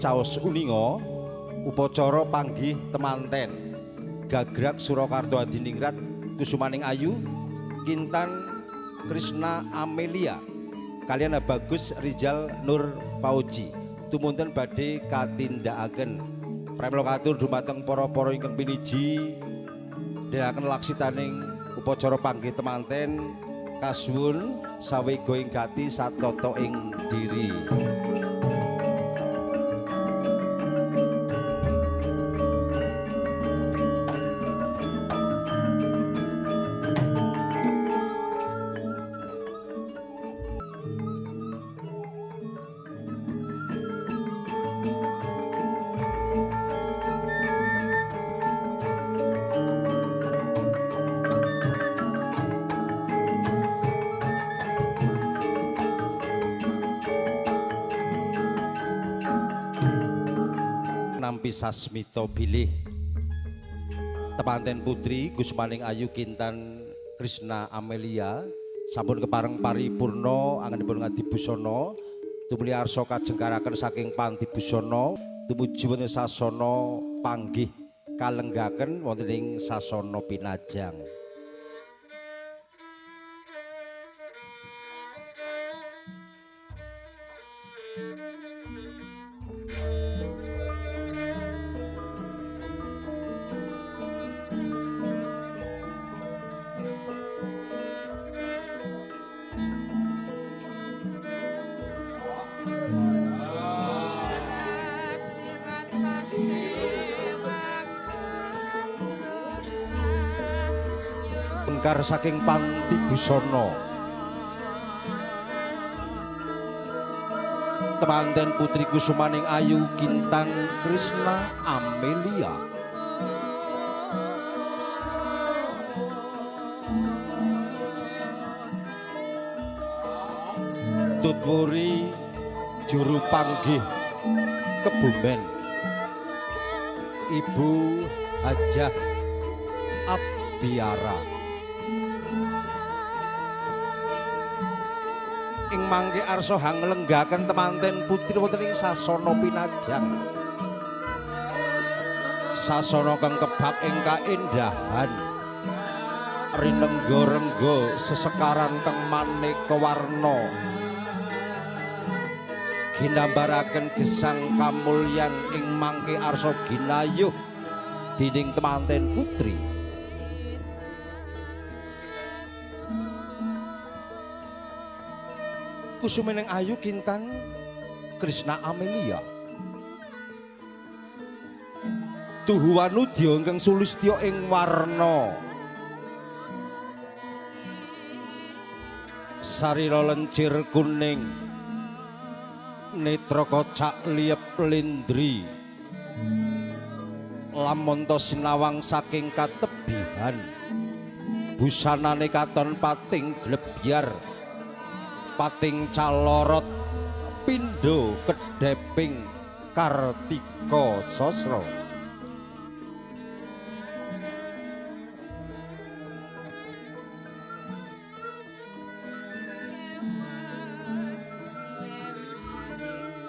caos uninga upacara panggih temanten Gagrag Surakarta Hadiningrat Kusumaning Ayu Kintan Krisna Amelia kaliyan Bagus Rizal Nur Fauji tumunten badhe katindakaken. Pramila katur dumateng para-para ingkang piniji ndherekaken laksitaning upacara panggih temanten kasuwun sawega ing gati satata ing diri. Nampi sasmita bilih temanten putri Kusumaning Ayu Kintan Krisna Amelia sampun kepareng paripurna anggenipun ngadi busana tumuli arsa kajengkaraken saking panti busana tumuju wonten sasana panggih kalenggaken wonten ing sasana pinajang. Lengkar saking panti busana temanten putri Kusumaning Ayu Kintan Krisna Amelia tutwuri juru panggih Kebumen Ibu Hajah Abiara. Ing mangke arsa hanglenggaken temanten putri wonten ing sasana pinajang. Sasana kang kebak ing kaendahan. Rinengga-rengga sesekaran kang maneka warna. Ginambaraken gesang kamulyan ing mangke arsa ginayuh dening temanten putri. Kusumaning Ayu Kintan Krisna Amelia tuhu wanudya ingkang sulistya ing warna sarira lencir kuning netra kocak liyep lindri lamonto sinawang saking katebihan busanane katon pating glebyar pating calorot pindho kedheping kartika sasra.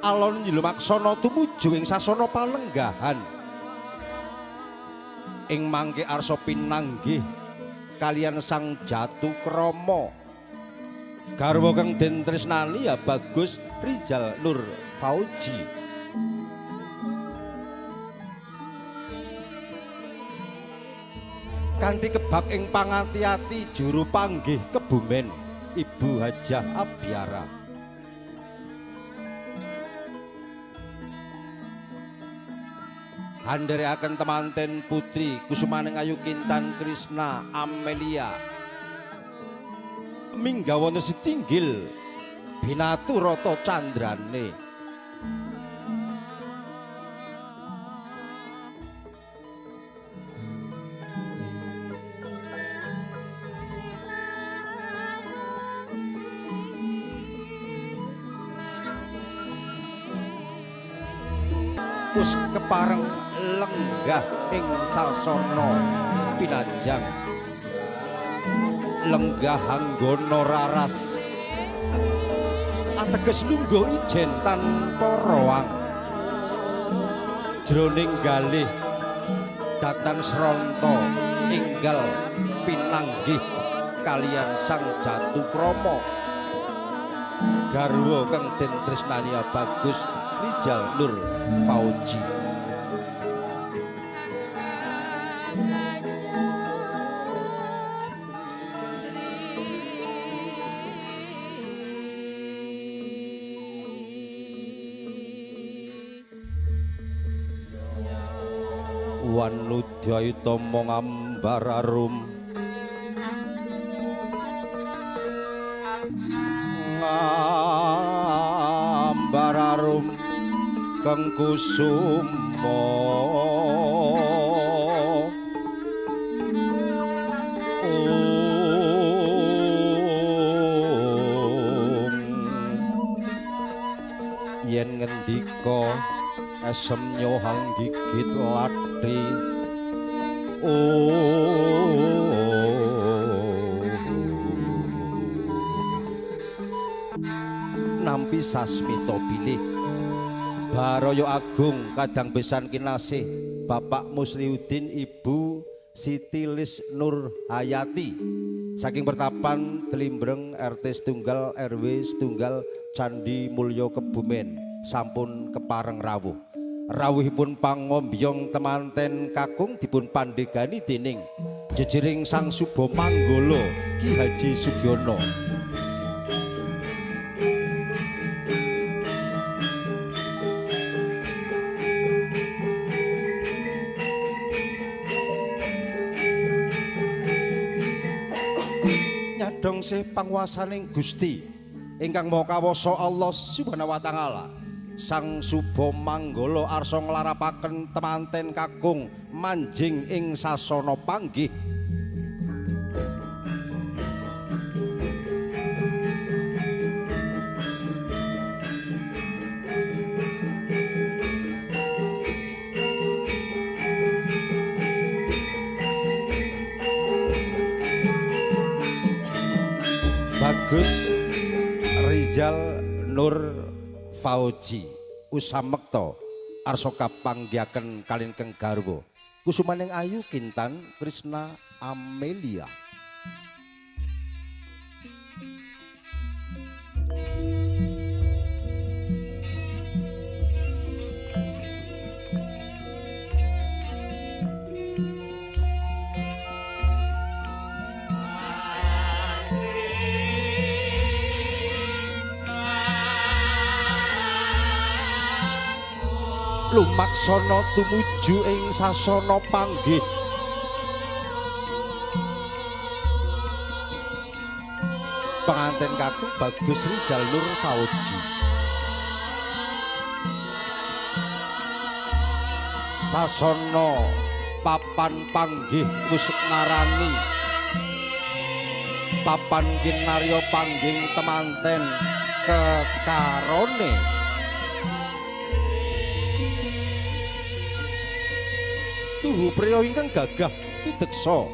Alon nyilumaksana tumuju ing sasana palenggahan ing mangke arsa pinanggih kaliyan Sang Jatu Krama garwa kang den tresnani ya Bagus Rizal Nur Fauji. Kanthi kebak ing pangati-ati juru panggih Kebumen Ibu Hajah Abiara. Handherekaken temanten putri Kusumaning Ayu Kintan Krisna Amelia minggah wonten sitinggil binatu rata candrane. Wis kepareng lenggah ing sasana pinajang lenggah anggono raras ateges lungguh ijen tanpa roang. Jroning galih datan sronto enggal pinanggih kalian Sang Jatukrama garwa kang den tresnani Bagus Rizal Nur Fauji. Wanudayatama ngambar arum ngambar arum kang kusuma yen ngendika esem nyohang gigit lathi nampi sasmita bilih Baraya Agung kadang besan kinasih Bapak Musliudin Ibu Siti Lis Nur Hayati saking Pertapan Tlimbreng RT setunggal RW setunggal Candi Mulyo Kebumen sampun kepareng rawuh. Rawuhipun pangombyong temanten kakung dipun pandegani dening jejering Sang Suba Manggala Ki Haji Sugiono. Nyadong sih panguwasaning Gusti ingkang Maha Kawasa Allah Subhanahu wa Ta'ala. Sang Suba Manggala arsa nglarapaken temanten kakung manjing ing sasana panggih. Bagus Rizal Nur Fauji usamekta arsa kapanggihaken kalih keng garwa kusumaning ayu Kintan Krisna Amelia. Lumaksana tumuju ing sasana panggih. Pengantin kakung Bagus Rizal Nur Fauji. Sasana papan panggih wis ngarani papan kinarya panggih temanten kekarone. Tuhu priya ingkang gagah pideksa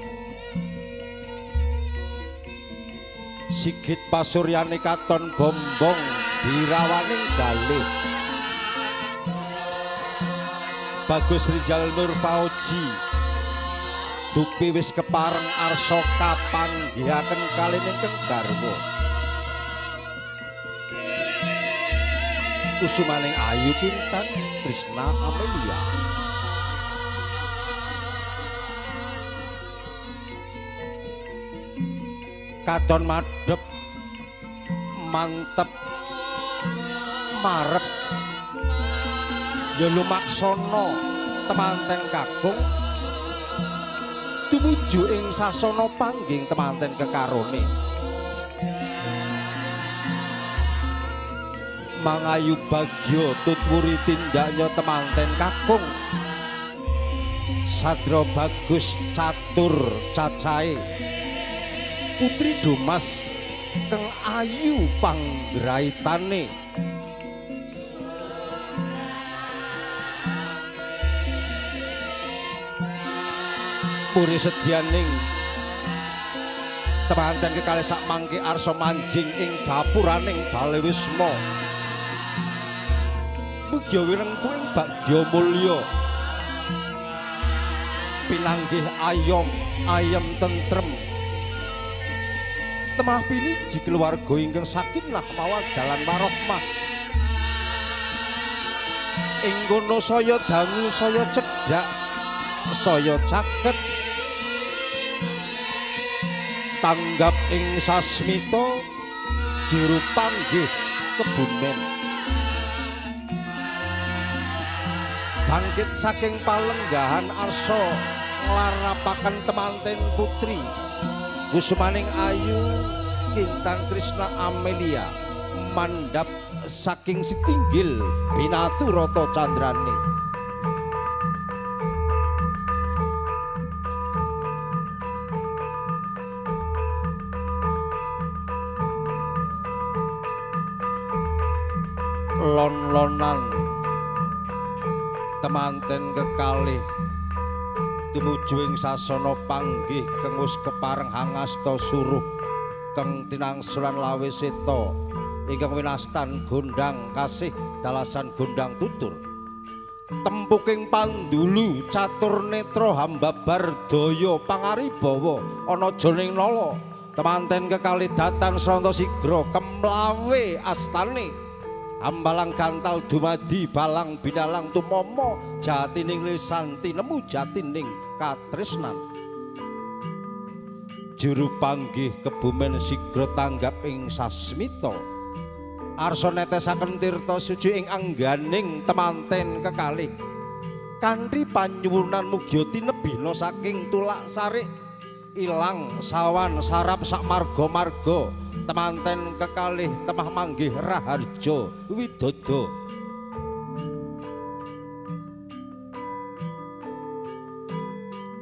sigit pasuryane katon bombong dirawaning galih. Bagus Rizal Nur Fauji dupi wis kepareng arsa kapanggihaken kalih ingkang garwa kusumaning ayu Kintan Krisna Amelia. Katon madhep mantep marep ya lumaksana temanten kakung tumuju ing sasana panggih temanten kekarone. Mangayu bagya tutwuri tindaknya temanten kakung sadra bagus catur cacahe putri Domas keng ayu panggraitane. Puri sedyaning temanten kekalih sak mangke arsa manjing ing gapuraning bale wisma. Mugya wireng kuwi bagya mulya Pinanggih ayom ayem tentrem temah piniji keluarga ingkang sakinah mawaddah lan warahmah. Ing kono saya dangu saya cedhak saya caket tanggap ing sasmita juru panggih Kebumen. Bangkit saking palenggahan arsa nglarapaken temanten putri kusumaning ayu Kintan Krisna Amelia mandhap saking sitinggil binatu rata candrane. Lon-lonan temanten kekalih tumuju ing sasana panggih kengus kepareng hangasta suruh keng tinangsulan lawe seta ingkang winastan gondang kasih dalasan gondang tutur tempuking pandulu catur netra hambabar daya pangaribawa ana jroning nala temanten kekalih datan sranta sigra kemlawe astane ambalang gantal dumadi balang binalang tumomo jatining lisan tinemu jatining katresnan. Juru panggih Kebumen sigra tanggap ing sasmita arsa netesaken tirta suci ing angganing temanten kekalih kanthi panyuwunan mugia tinebihna saking tulak sarik ilang sawan sarap sak marga-marga temanten kekalih temah manggih raharja widodo.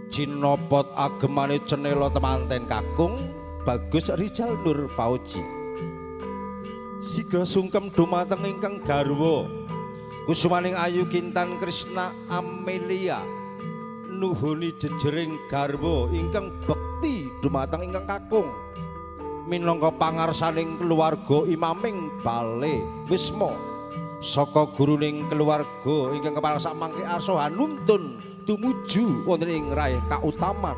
Cinopot agemane cenela temanten kakung Bagus Rizal Nur Fauji siga sungkem dumateng ingkang garwa kusumaning ayu Kintan Krisna Amelia nuhuni jejering garwa ingkang bekti dumateng ingkang kakung minangka pangarsaning keluarga imaming bale wisma saka guruning keluarga ingkang kepala samangke arsa hanuntun tumuju wonten ing raih kautaman.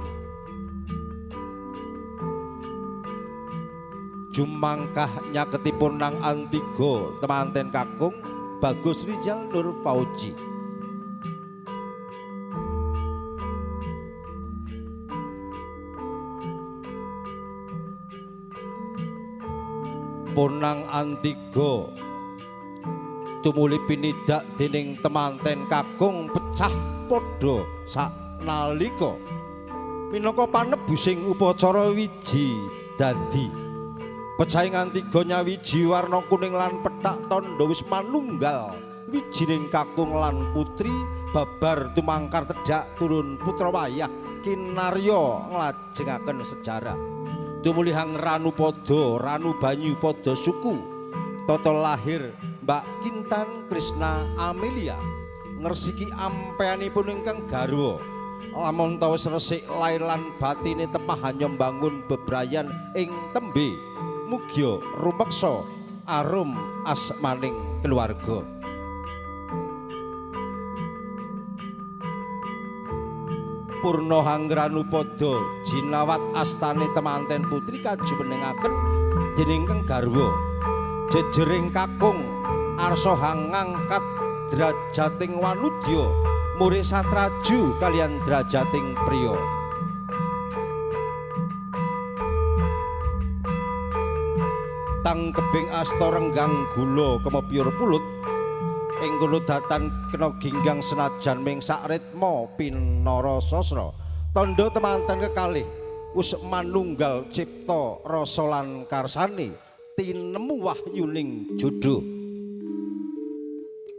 Jumangkah nyaketipun nang antiga temanten kakung Bagus Rizal Nur Fauji. Ponang antiga tumuli pinidak dening temanten kakung pecah padha saknalika minangka panebusing upacara wiji dadi. Pecahing antiga nyawiji warna kuning lan pethak tandha wis manunggal wijining kakung lan putri babar tumangkar tedhak turun putra wayah kinarya nglajengaken sejarah. Tumuli hang ranu padha ranu banyu padha suku tata lahir Mbak Kintan Krisna Amelia ngresiki ampeanipun ingkang garwa lamun ta wis resik lair lan batine temah hanya mbangun bebrayan ing tembe mugya rumeksa arum asmaning keluarga. Purna Hanggranupada jinawat astane temanten putri kajumenengaken dening kang garwa jejering kakung arsa hangangkat drajating wanudya murid satraju kalian drajating priya. Tangkebing asta renggang gula kemepyur pulut ing kono datan kena ginggang senajan ming sak ritma pinara sasra tandha temanten kekalih wis manunggal cipta rasa lan karsane tinemu wahyuning jodho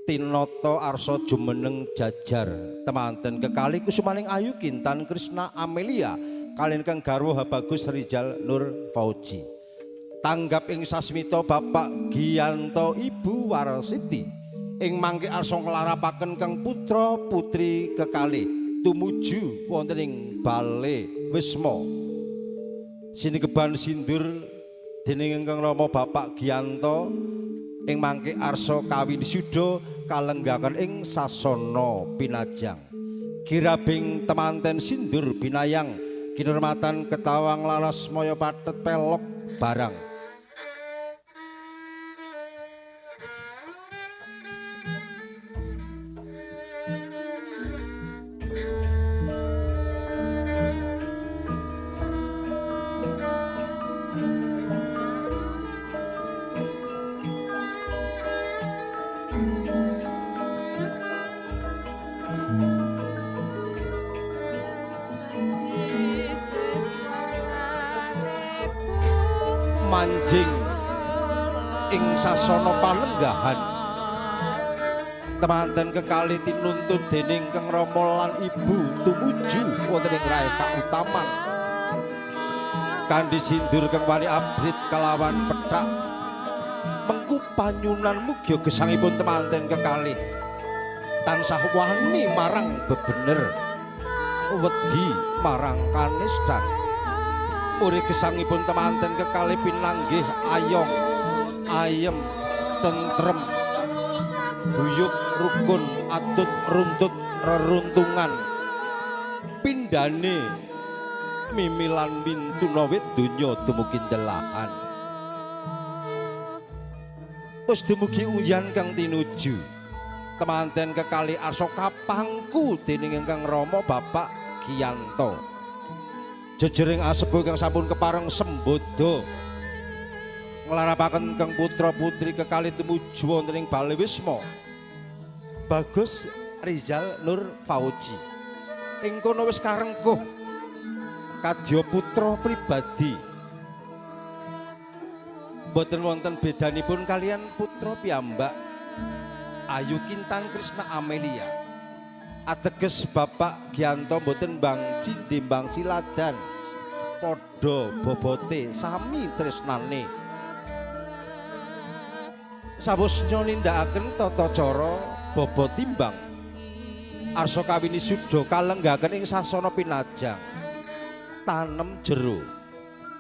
tinata arsa jumeneng jajar temanten kekalih kusumaning ayu Kintan Krisna Amelia kaliyan kang garwa Bagus Rizal Nur Fauji. Tanggap ing sasmita Bapak Giyanto Ibu Warsiti ing mangke arsa nglarapaken kang putra putri kekalih tumuju wonten ing bale wisma. Sinikeban sindur dening ingkang rama Bapak Giyanto ing mangke arsa kawin suda kalenggaken ing sasana pinajang. Girabing temanten sindur binayang kinurmatan ketawang laras moyo patet pelok barang. Manjing ing sasana palenggahan temanten kekalih tinuntun dening Kang Rama lan Ibu tumuju wonten ing rae kautaman kanthi sindur kang wani abrit kelawan pethak mengku panyunan mugia gesangipun temanten kekalih tansah wani marang bebener wedi marang kanistan. Muri gesangipun temanten kekalih pinanggih ayong ayem tentrem guyub rukun atut runtut reruntungan pindane mimilan mintuna wit donya dumugi ndelahan. Wis dumugi uyan kang tinuju temanten kekalih arsa kapangku dening ingkang Rama Bapak Giyanto. Jejering asepuh kang sampun kepareng sembodo nglarapaken kang putra putri kekalih tumuju wonten ing Bale Wisma Bagus Rizal Nur Fauji. Ing kono wis karengkuh kadya putra pribadi. Boten wonten bedanipun kalian putra piyambak Ayu Kintan Krisna Amelia. Ateges Bapak Giyanto boten bang cindhe bang siladan padha bobote sami tresnane. Sawusnya nindakaken tata cara bobot timbang arsa kawini suda kalenggaken ing sasana pinajang tanem jero.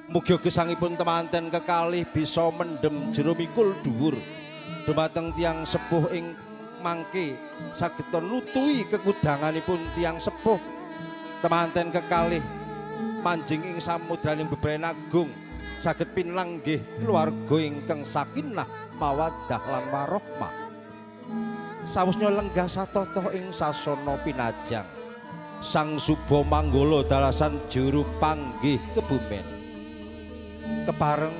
Mugia gesangipun temanten kekalih bisa mendem jero mikul dhuwur dumateng tiyang sepuh ing mangke saged nutuhi kekudanganipun tiyang sepuh. Temanten kekalih manjing ing samudraning bebrayan agung saged pinlanggih keluarga ingkang sakinah mawaddah lan warohmah. Sawusnya lenggah satata ing sasana pinajang Sang Suba Manggala dalasan juru panggih Kebumen kepareng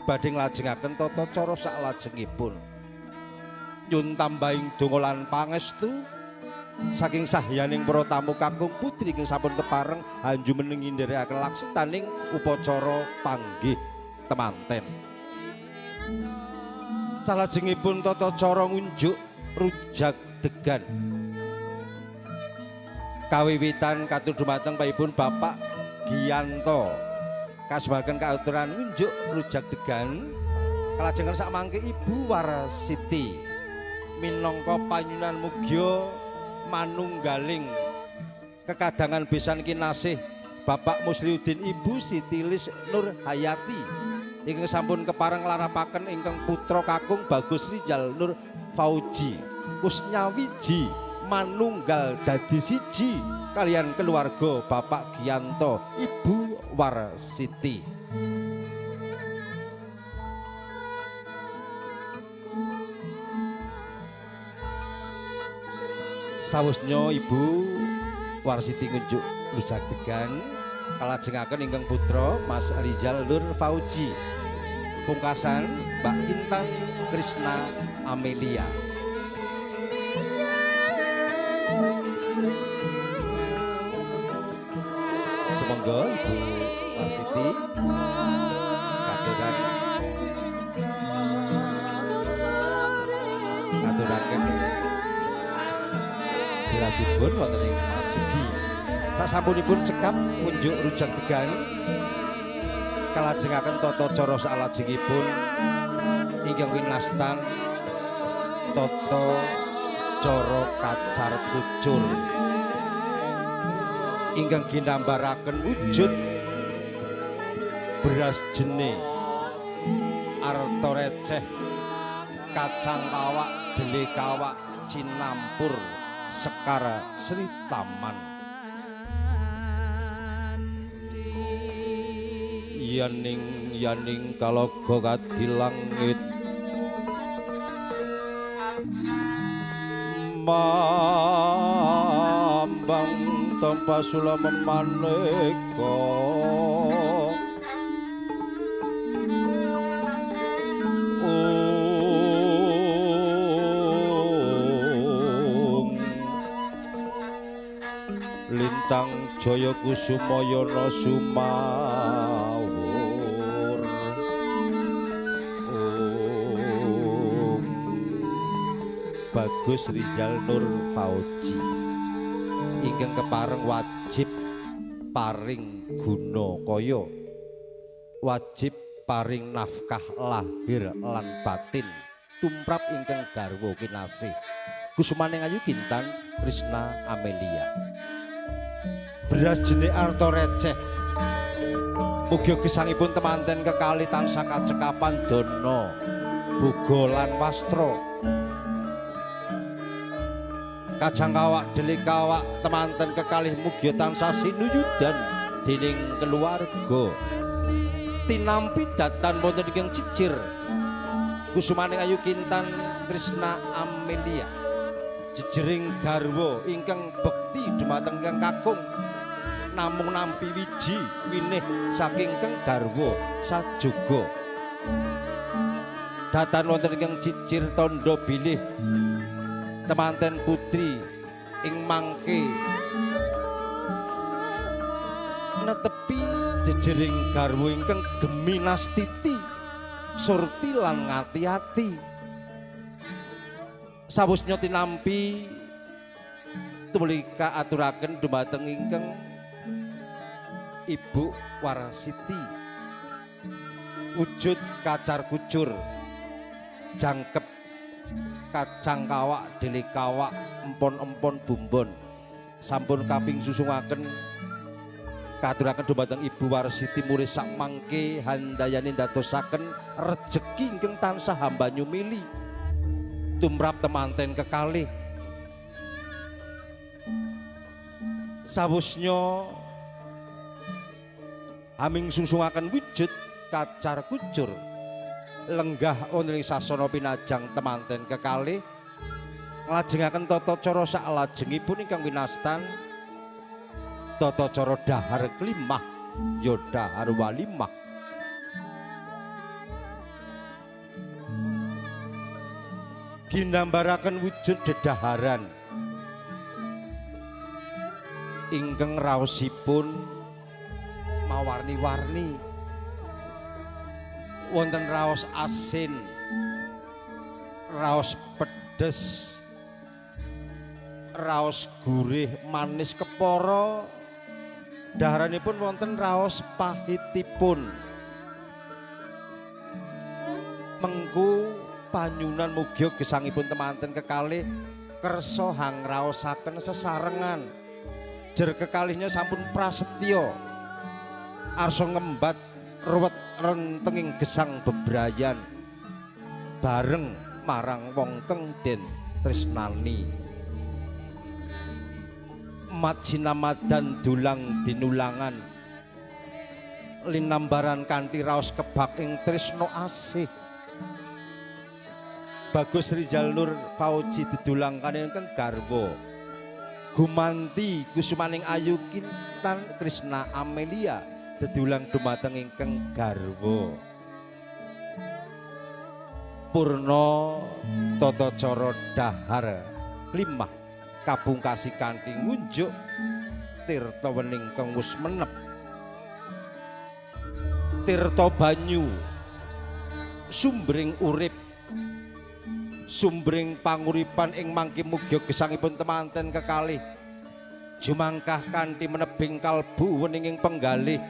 badhe nglajengaken tata cara saklajengipun. Nyun tambahing donga lan pangestu saking sahyaning para tamu kakung putri ingkang sampun kepareng hanjumenengi nderekaken laksitaning upacara panggih temanten. Salajengipun tata cara ngunjuk rujak degan kawiwitan katur dumateng payipun Bapak Giyanto kasubaken kaaturan ngunjuk rujak degan kalajengan sakmangke Ibu Warsiti minangka panyunan mugya manunggaling kekadangan besan kinasih Bapak Musliudin Ibu Siti Lis Nur Hayati ingkang sampun kepareng nglarapaken ingkang putra kakung Bagus Rizal Nur Fauji wis nyawiji manunggal dadi siji kalian keluarga Bapak Giyanto Ibu Warsiti. Sawusnya Ibu Warsiti ngunjuk rujak degan kalajengaken ingkang putra Mas Rizal Nur Fauji pungkasan Mbak Intan Krisna Amelia. Semoga Ibu Warsiti katuran ngaturaken jelasipun wonten ing Mas Sugi. Sasampunipun cekap unjuk rujak degan kalajengaken tata cara salajengipun ingkang winastan tata cara kacar kucur ingkang ginambaraken wujud beras jene arta receh kacang kawak dele kawak cinampur Sekar Sri Taman. Yaning yaning kalaga kadilangit mambang tanpa sula memaneka lintang jaya kusumayana sumawur. Om Bagus Rizal Nur Fauzi ingkang kepareng wajib paring guna kaya, wajib paring nafkah lahir lan batin tumrap ingkang garwa kinasih kusumaning ayu Kintan Krisna Amelia. Beras jenik arta receh mugi gesangipun temanten kekalih tansah kacekapan dana boga lan wastra. Kajang kawak delik kawak temanten kekalih mugi tansah sinuyudan dening keluarga. Tinampi datan wonten ingkang cicir kusumaning ayu Kintan Krisna Amelia jejering garwa ingkang bekti dumateng ingkang kakung namung nampi wiji winih saking keng garwa sajoga. Datan wonten ingkang cicir tandha bilih temanten putri ing mangke netepi jejering garwa ingkang geminastiti surti lan ngati-ati. Sawusnya tinampi tumuli kaaturaken dumateng ingkang Ibu Warsiti wujud kacar kucur jangkep kacang kawak dele kawak empon-empon bumbon sampun kaping susungaken kaaturaken dumateng Ibu Warsiti muris sak mangke handayani ndadosaken rejeki ingkang tansah hambanyu mili tumrap temanten kekalih. Sawusnya haming sungsungaken wujud kacar kucur lenggah wonten ing sasana pinajang temanten kekalih nglajengaken tata cara saklajengipun ingkang winastan tata cara dahar klimah ya dahar walimah. Ginambaraken wujud dedaharan ingkang raosipun mawarni-warni wonten raos asin, raos pedes, raos gurih manis kepara, daharanipun wonten raos pahitipun. Mengku panyunan mugi gesangipun temanten kekalih kersa hangraosaken sesarengan jer kekalihnya sampun prasetya arsa ngembat ruwet rentenging gesang bebrayan bareng marang wong keng den tresnani. Mat sinamadan dulang dinulangan linambaran kanthi raos kebak ing tresna asih. Bagus Rizal Nur Fauzi didulang kanthi garwa gumanti kusumaning ayu Kintan Krisna Amelia dedulang dumateng ingkang garwa. Purna tata cara dahar klimah kabungkasi kanthi ngunjuk tirta wening kang wis menep. Tirta banyu sumbering urip sumbering panguripan ing mangke mugi gesangipun temanten kekalih jumangkah kanthi menebing kalbu weninging penggalih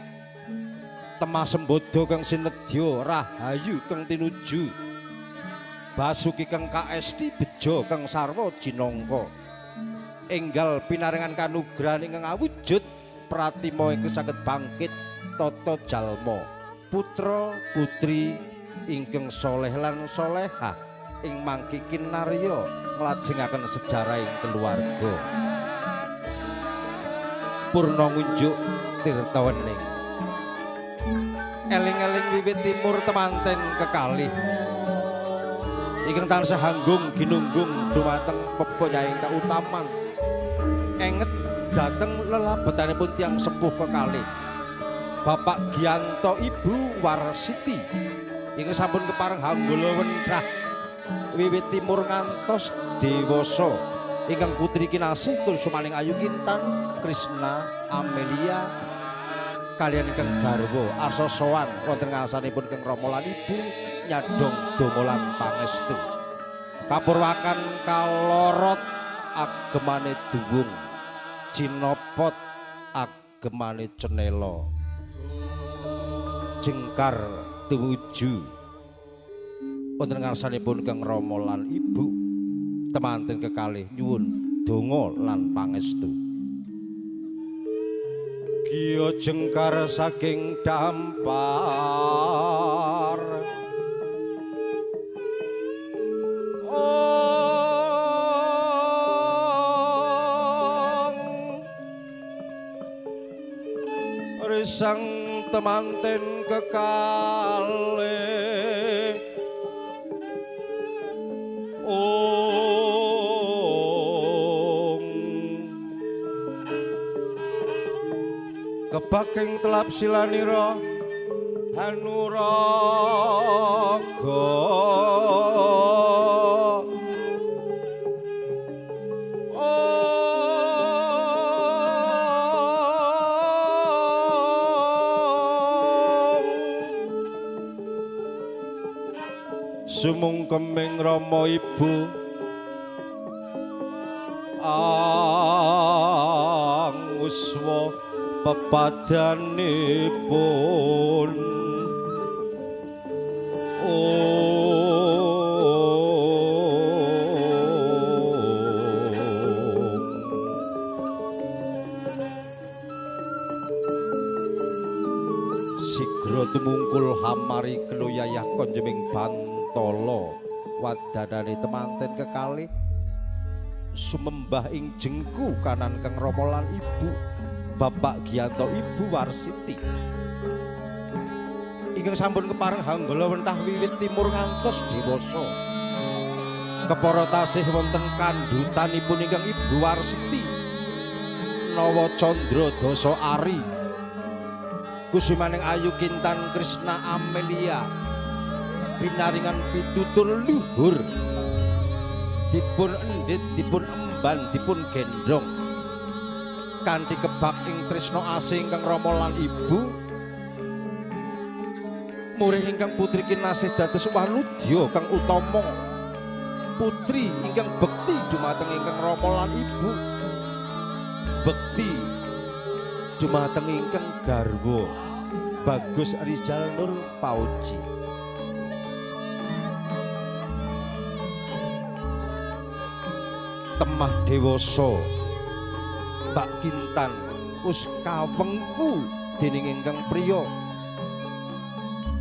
temah sembodo kang sinedya rahayu kang tinuju basuki kang kaesti bejo kang sarwa jinangka enggal pinaringan kanugrahan ingkang awujud pratima ingkang saged bangkit tata jalma putra putri ingkang soleh lan solehah ing mangke kinarya nglajengaken sejarahing keluarga. Purna ngunjuk tirta wening. Eling-eling wiwit timur temanten kekalih. Ingkang tansah hanggung ginunggung dumateng pepoyahing kautaman. Enget dhateng lelabetanipun tiyang sepuh kekalih. Bapak Gianto Ibu Warsiti ingkang sampun kepareng hanggala wentrah wiwit timur ngantos dewasa. Ingkang putri kinasih kusumaning ayu Kintan Krisna Amelia kaliyan ingkang garwa arsa sowan wonten ngarsanipun Kang Rama lan Ibu nyadong donga lan pangestu. Kapurwakan kalorot agemane duwung, cinopot agemane cenela, jengkar tuwuju wonten ngarsanipun Kang Rama lan Ibu. Temanten kekalih nyuwun donga lan pangestu. Giya jengkar saking dampar, ong risang temanten kekalih, kebaking telap silanira hanuraga. Om sumungkeming rama ibu anguswa pepadanipun. Om sigra tumungkul hamari kluyayah konjeming bantala wadanane temanten kekalih sumembah ing jengku kanan Kang Rama lan Ibu Bapak Gianto Ibu Warsiti ingkang sampun kepareng hanggala wentah wiwit timur ngantos dewasa. Kepara tasih wonten kandhutanipun ingkang Ibu Warsiti Nawa Candra Dasa Ari kusumaning ayu Kintan Krisna Amelia binaringan pitutur luhur dipun endhit dipun emban dipun gendhong kanthi kebak ing tresna asih ingkang rama lan ibu. Murih ingkang putri kinasih dados wanudya kang utama, putri ingkang bekti dumateng ingkang rama lan ibu, bekti dumateng ingkang garwa Bagus Rizal Nur Fauji. Temah dewasa Mbak Kintan wis kawengku dening ingkang priya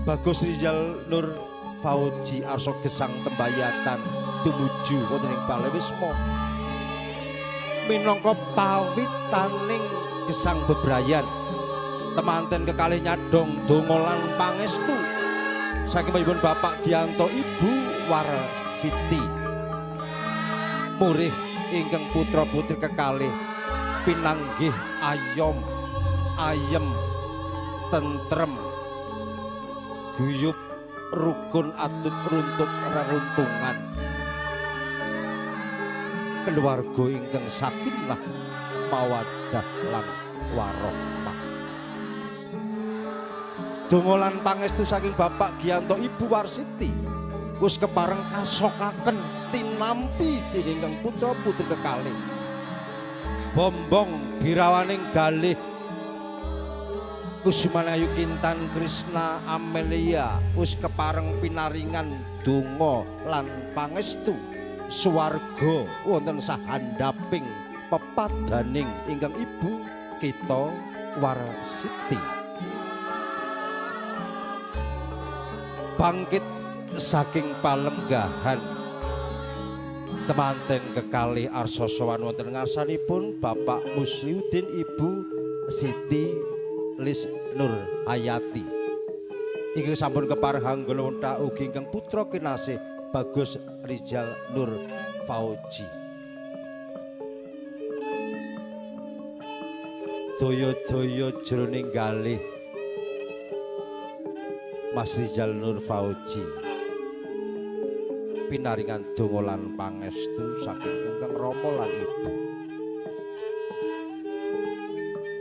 Bagus Rizal Nur Fauji arsa gesang tembayatan tumuju wonten ing Balai Wisma minangka pawitaning gesang bebrayan. Temanten kekalih nyadong donga lan pangestu saking piyambakipun Bapak Gianto Ibu Warsiti murih ingkang putra putri kekalih pinanggih ayom ayem tentrem guyub rukun atut runtut reruntungan keluarga ingkang sakinah mawaddah lan warahmah. Donga lan pangestu saking Bapak Gianto Ibu Warsiti wis kepareng kasokaken tinampi dening ingkang putra putri kekalih bombong birawaning galih Kusumanayu Kintan Krisna Amelia wis kepareng pinaringan donga lan pangestu swarga wonten sahandaping pepadaning ingkang ibu kita Warsiti. Bangkit saking palenggahan Temanten kekalih arsa sowan wonten ngarsanipun Bapak Musliudin, Ibu Siti Lis Nur Hayati. Ingkang sampun kepareng hanggala ugi ingkang putra kinasih Bagus Rizal Nur Fauji. Daya-daya jroning galih Mas Rizal Nur Fauji pinaringan donga lan pangestu saking ingkang rama lan ibu.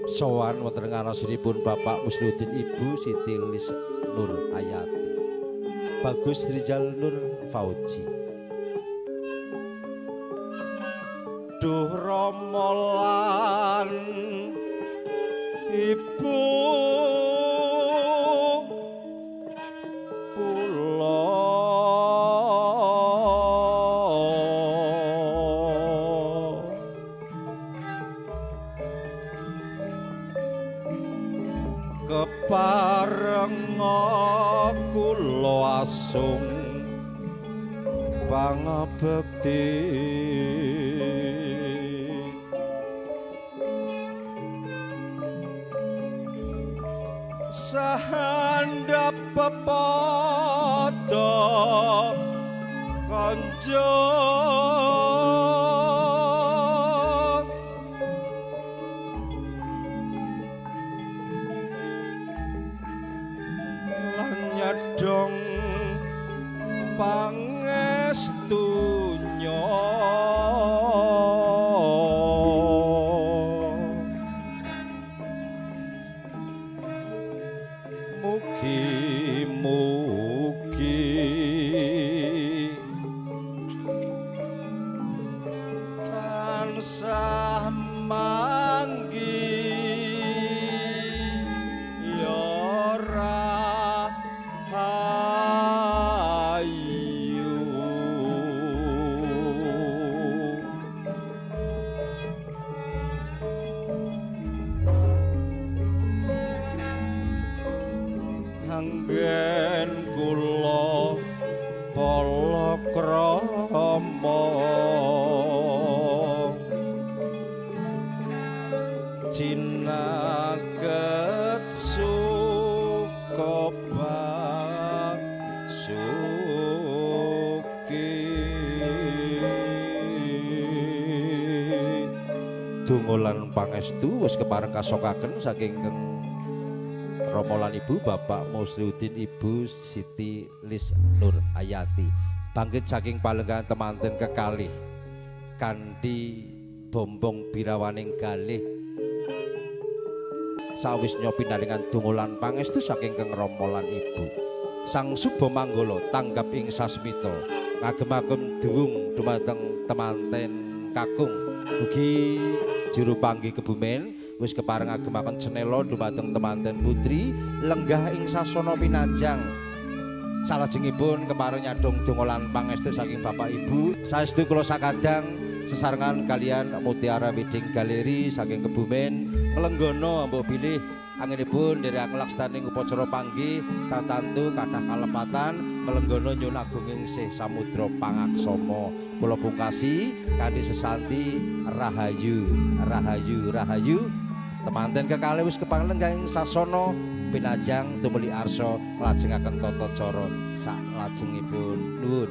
Sowan wonten ngarsanipun Bapak Musliudin, Ibu Siti Lis Nur Hayati, Bagus Rizal Nur Fauji. Duh rama lan ibu kula kepareng kula asung pangabekti sahandhap pepada kanca lan nyedhong pangestunya. Mugi-mugi tansah manggi ya rahayu. Anggen kula palakrama cinaket suka basuki. Donga lan pangestu wis kepareng kasokaken saking Rama lan Ibu Bapak Musliudin, Ibu Siti Lis Nur Hayati. Bangkit saking palenggahan temanten kekalih kanthi bombong birawaning galih sawisnya pinaringan donga lan pangestu saking Kang Rama lan Ibu. Sang Suba Manggala tanggap ing sasmita ngagemaken duwung dumateng temanten kakung ugi juru panggih Kebumen wis kepareng agemaken cenela dumateng temanten putri lenggah ing sasana pinajang. Salajengipun kepareng nyadong donga lan pangestu saking Bapak Ibu. Saestu kula sakadang sesarengan kalian Mutiara Wedding Galeri saking Kebumen nglenggana mbok bilih anginipun nderekaken nglaksaning upacara panggih tartantu kathah kalepatan nglenggana nyuwun agunging sih samudra pangaksama. Kula pungkasi kanthi sesanti rahayu rahayu rahayu. Temanten kekalih wis kepareng lenggah ing sasana pinajang tumuli arsa nglajengaken tata cara saklajengipun. Nuwun.